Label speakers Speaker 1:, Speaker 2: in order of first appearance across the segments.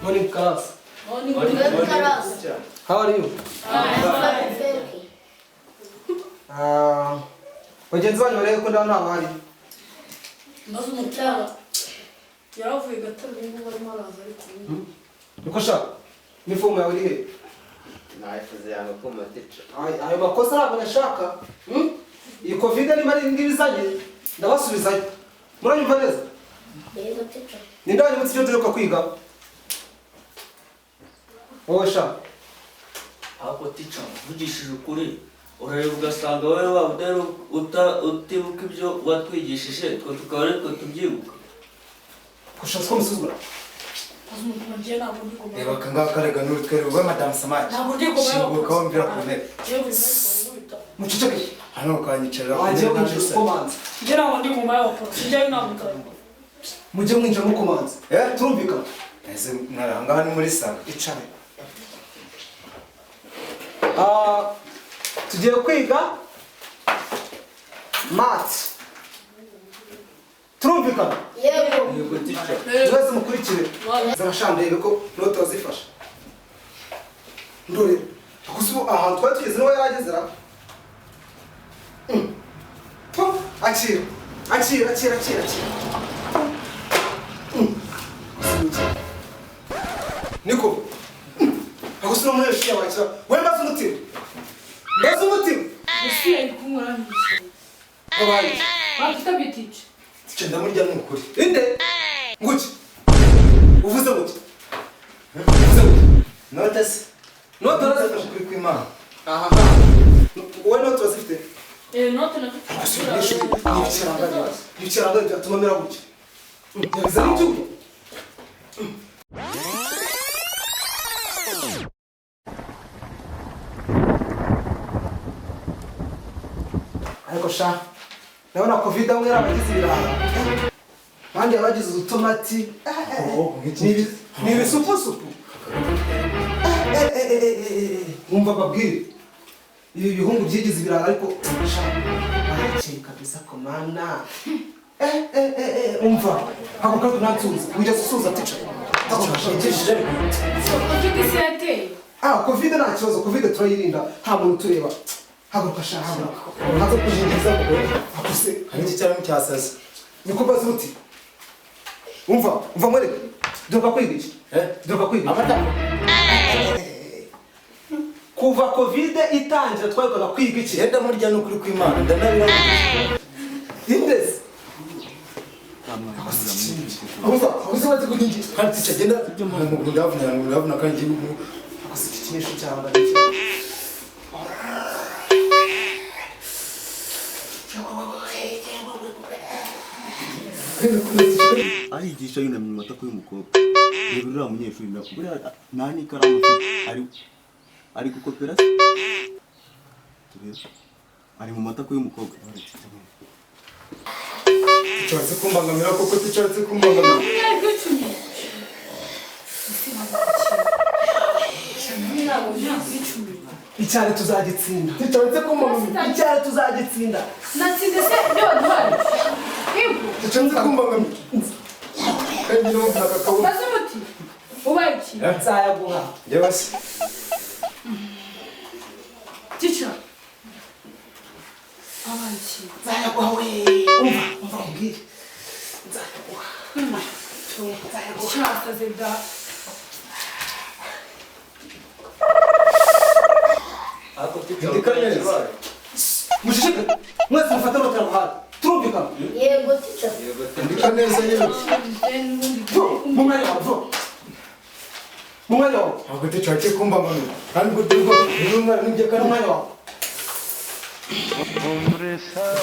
Speaker 1: Morning, class.
Speaker 2: Morning, class.
Speaker 1: How are you?
Speaker 2: Fine, thank you.
Speaker 1: Ah, bagenzi banyu barebe ko ndabona ntabahari.
Speaker 3: Maze umutyara yaravuye gato, ubu ngubu arimo araza, ariko ubu
Speaker 1: Niko sha, inifomu yawe iri he?
Speaker 4: Nayifuze yanga kuma, teacher.
Speaker 1: Ayo makosa ntabwo nashaka. Iyi COVID niba ari ngibi izanye, ndabasubizayo. Muranyumva neza?
Speaker 2: Yego, teacher.
Speaker 1: Ninde wanyibutse ibyo duheruka kwiga? Wowe sha.
Speaker 5: Ariko teacher, mvugishije ukuri, urareba ugasanga wowe waba utibuka ibyo watwigishije, twe tukaba ari twe tubyibuka.
Speaker 1: Kushatse ko musuzugura.
Speaker 3: Maze umutima ngiye, ntabwo ndi goma.
Speaker 6: Reba aka ngaka, rega n'urutwererwa rwa Madamu Samaki.
Speaker 3: Ntabwo ndi goma.
Speaker 6: Shinguka wumvira ku ntebe.
Speaker 3: Yewe, buri munsi bankubita.
Speaker 1: Muceceke.
Speaker 6: Hano ukanyicarira ku
Speaker 1: Wagiye
Speaker 6: ntebe.
Speaker 1: winjira ukomanza.
Speaker 3: Njye ntabwo ndi goma y'abaporoso, njyewe ntabwo nzabikora.
Speaker 1: Mujye mwinjira mukomanza.
Speaker 6: Eh?
Speaker 1: Turumvikana?
Speaker 6: Ese mwari aha ngaha ni muri salo?
Speaker 1: Icare. Ah, tugiye kwiga math. Turumvikana?
Speaker 2: Yego.
Speaker 5: Yego, teacher.
Speaker 1: Mwese mukurikire. Zarashandebe ko note wazifashe. Ndore gusa ubu ahantu twari tugeze niho yarageze ra. Puh, akira, akira, akira, akira, akira. Niko aho si umunyeshuri yakira we? Mbaze umutima, mbaze umutima.
Speaker 3: Ese yari kunywera n'iki?
Speaker 1: Wabaye?
Speaker 3: Bakitabye, teacher.
Speaker 6: Teacher, ndamurya ni ukuri.
Speaker 1: Inde nguki? Uvuze nguki? Uvuze nguki?
Speaker 6: Note se?
Speaker 1: Note
Speaker 6: Note,
Speaker 1: urazifashe?
Speaker 6: ukuri kw'Imana.
Speaker 1: Aha, wowe note urazifite?
Speaker 3: Eh, note nafite.
Speaker 1: Ni ibikirangantego byatuma mera gutya, yabiza n'ibyuya. Ariko sha, ndabona COVID amwe yari abagize ibiraha, abandi abagize udutomati. Ni ibisupusupu. Wumva babwire, ibi bihungu byigize ibiraha, ariko sha barakeye kabisa komana. Umva, ako kandi ntansubiza, wigeze usuhuza teacher?
Speaker 6: Nigishije ariko.
Speaker 3: COVID se yateye?
Speaker 1: Ah, COVID nta kibazo, COVID turayirinda, nta muntu utureba. Haguruka sha, haguruka, haza kujinjiza akuse.
Speaker 6: Hari iki cyaramo cyasaze.
Speaker 1: Niko mbaza uti umva, umva mwereke, duka kwiga iki?
Speaker 6: Eh?
Speaker 1: Duka kwiga iki?
Speaker 6: Amata.
Speaker 1: Kuva COVID itangira twaherukaga kwiga iki?
Speaker 6: Yenda murya ni ukuri kw'Imana, ndanabirangije.
Speaker 1: Indezi umva
Speaker 6: Uzi wazi kunyingi kandi teacher, genda mu ndavuna, ndavuna kandi igihugu.
Speaker 1: Akose iki kinyeshu cyangwa iki?
Speaker 7: Arigisha yunamye mu matako y'umukobwa. Reba uriya munyeshuri na buriya nta n'ikaramu afite, ari gukopera se. Turebe, ari mu matako y'umukobwa.
Speaker 6: Teacher, wazi kumbangamira koko, teacher, wazi kumbangamira.
Speaker 3: 20. Ntabwo myaka 10.
Speaker 1: Icyari tuzagitsinda.
Speaker 6: Teacher, wazi kumbangamira.
Speaker 1: Icyari tuzagitsinda.
Speaker 3: Natsinze se ibyo baduhaye? Yego.
Speaker 6: Teacher, wazi kumbangamira kandi n'ubu nakakabona.
Speaker 3: Maze umuti ubaye iki?
Speaker 1: Nzayaguha.
Speaker 6: Njyewe se?
Speaker 3: Teacher, abaye iki?
Speaker 1: Nzayaguha we. Umva, umva nkubwire, nzayaguha, nzayaguha.
Speaker 3: Cyasaze da.
Speaker 5: Ariko teacher,
Speaker 6: Ndika neza.
Speaker 1: Muceceke mwese, mufate note yaguhaye. Turumvikana?
Speaker 2: Yego, teacher.
Speaker 5: Yego, teacher.
Speaker 6: Ndika neza yewe.
Speaker 1: Mu mwanya wawe, vuba mu mwanya wawe.
Speaker 6: Ntabwo, teacher, wagiye kumbangamira kandi ubwo turimo ni umwana n'ibyo
Speaker 1: Mu
Speaker 6: kandi
Speaker 1: mwanya wawe.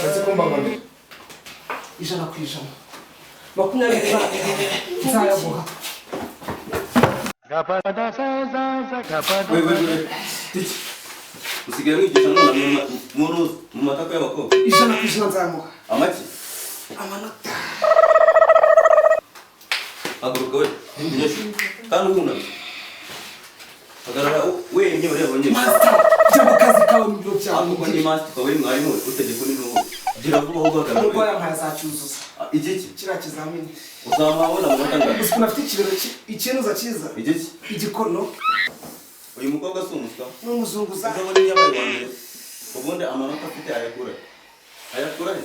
Speaker 6: wagiye kumbangamira.
Speaker 1: 100%, 20 nzayaguha.
Speaker 7: We we we, teacher, usigaye mwigisha mwunamye mu matako y'abakobwa?
Speaker 1: 100% nzayamuha.
Speaker 7: Amaki?
Speaker 1: Amanota.
Speaker 7: Haguruka we munyeshuri, kandi wunamye, hagarara wenyine ureba abanyeshuri.
Speaker 1: Master, jya mu kazi kawe, mu biro byawe.
Speaker 7: Ahubwo ni master, ukaba uri mwarimu we, utegeka undi n'uwo. Gira vuba aho guhagarara.
Speaker 1: Nubwo yampaye azacyuzuza.
Speaker 7: Igiki?
Speaker 1: Kiriya kizamini.
Speaker 7: Uzamabona amanota angahe?
Speaker 1: Uzi ukuntu afite ikibero ikinuza cyiza.
Speaker 7: Igiki?
Speaker 1: Igikono.
Speaker 7: Uyu mukobwa si umuswa.
Speaker 1: N'umuzunguza.
Speaker 7: Uzabona iyo yabaye uwa mbere. Ubundi amanota afite ayakura he? Ayakura he?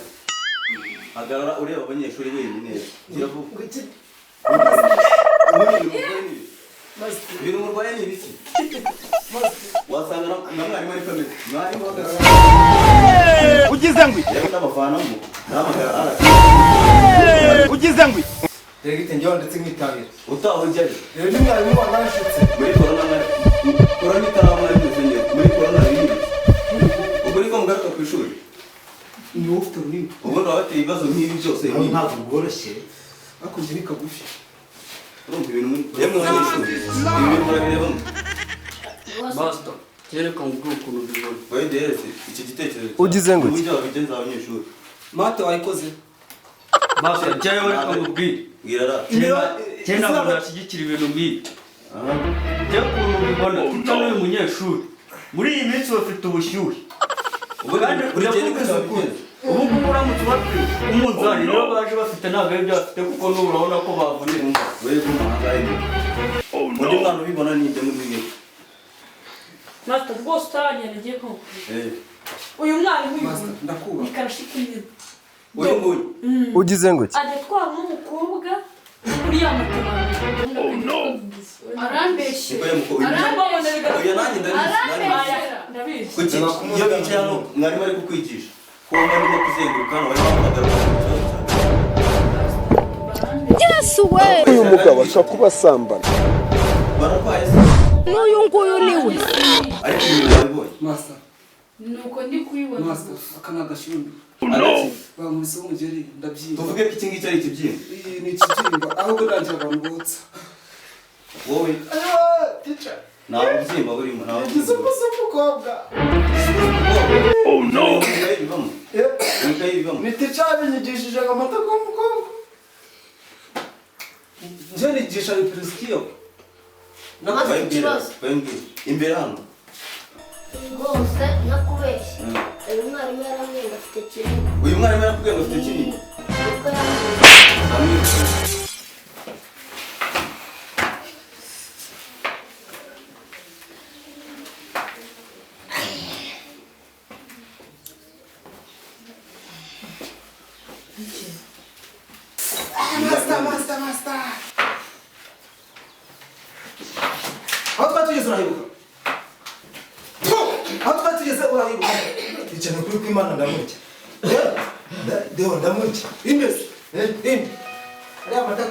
Speaker 7: Hagarara ureba abanyeshuri wenyine. Gira vuba.
Speaker 1: Ngo iki?
Speaker 7: Ubundi ibintu murwaye ni ibiki? Wasanga na mwarimu ariko ameze. Mwarimu hagarara.
Speaker 8: Ugize ngo iki?
Speaker 7: Yewe n'abavanamo. Nahamagara ara.
Speaker 8: Ugize ngo iki?
Speaker 6: Dogite, njyewe ndetse nkitabira.
Speaker 7: Utaha ujyayo.
Speaker 6: Rero ni mwarimu wanashutse.
Speaker 7: Muri korona mwari korona itaraba mwari mumeze neza. Muri korona biri. Ubwo niko mugaruka ku ishuri.
Speaker 1: Ni wowe ufite ururimi.
Speaker 7: Ubundi baba bateye ibibazo nk'ibi byose.
Speaker 6: Nawe ntabwo bworoshye.
Speaker 1: Ariko njye ni kagufi.
Speaker 7: Urumva ibintu muri yemwe abanyeshuri. Ibi bintu murabirebamo.
Speaker 5: Master, kereka nkubwire ukuntu mbibona.
Speaker 7: Wowe deretse iki gitekerezo.
Speaker 8: Ugize ngo iki?
Speaker 7: Uburyo babigenza abanyeshuri.
Speaker 1: Mate wayikoze.
Speaker 5: Master, njyewe reka nkubwire.
Speaker 7: Bwira ra.
Speaker 5: Njye ntabwo nashyigikira ibintu nk'ibi. Njye ukuntu mbibona, tica n'uyu munyeshuri muri iyi minsi bafite ubushyuhe.
Speaker 7: Ubundi
Speaker 5: Kandi
Speaker 7: buri gihe niko
Speaker 5: ndakubwiza ukuri,
Speaker 7: babigenza.
Speaker 5: ubu ngubu uramutse ubabwiye umunzani niyo baje bafite ntabwo ari ibyo bafite, kuko n'ubu urabona ko bavunitse.
Speaker 7: Wewe guma ahangaha imbere. Undi mwana ubibona ni ibyo muri mwe.
Speaker 3: Master, rwose utaragenda agiye kumubwira.
Speaker 7: Eh.
Speaker 3: Uyu mwarimu uyu
Speaker 1: Master, ndakubaha.
Speaker 3: ni karashika imwe.
Speaker 7: Uyu nguyu.
Speaker 8: Ugize ngo iki?
Speaker 3: Ajya atwara n'umukobwa uriya mutabara. Oh no.
Speaker 2: Arambeshye.
Speaker 7: Niko yamuko uyu. Oya nanjye ndabizi. Nanjye ndabizi.
Speaker 3: Ndabizi.
Speaker 7: Kuki iyo bicaye hano mwarimu ari kukwigisha ko mwarimu kuzenguruka hano bari bahamagara ku kibazo cyawe.
Speaker 9: Yesu we!
Speaker 8: Uyu mugabo ashobora kuba asambana.
Speaker 7: Bararwaye se?
Speaker 9: N'uyu nguyu ni we.
Speaker 7: Ariko ibintu babibonye.
Speaker 1: Master,
Speaker 3: Nuko ndi kubibona.
Speaker 1: master, aka ni agashyundu.
Speaker 7: Agaki.
Speaker 1: Bankubise umugeri ndabyimba.
Speaker 7: Tuvuge ko iki ngiki ari ikibyimba.
Speaker 1: Iyi ni ikibyimba ahubwo ndangira abantu botsa.
Speaker 7: Wowe
Speaker 1: Teacher.
Speaker 7: nta bubyimba burimo nta bubyimba.
Speaker 1: Igisupusupu umukobwa.
Speaker 7: Oh no. Bivamo. Ikayi bivamo.
Speaker 1: Ni teacher yabinyigishije ngo amata k'umukobwa. Njye nigisha reperisikiyo.
Speaker 2: Master,
Speaker 7: Bayibwira.
Speaker 2: ikibazo.
Speaker 7: Bayibwira. Imbere hano.
Speaker 2: Rwose nakubeshye. Uyu mwarimu yarambwiye ngo afite kinini.
Speaker 7: Uyu mwarimu yarakubwiye ngo afite kinini.
Speaker 2: Niko yambwiye.
Speaker 7: Amwiruka.
Speaker 1: Master, master, master. Aho twari tugeze urahibuka. Aho twari tugeze urahibuka.
Speaker 6: Icyo ni ukuri kw'Imana ndamurya. Deo ndamurya.
Speaker 1: Indesi. Inde. Ariya mata.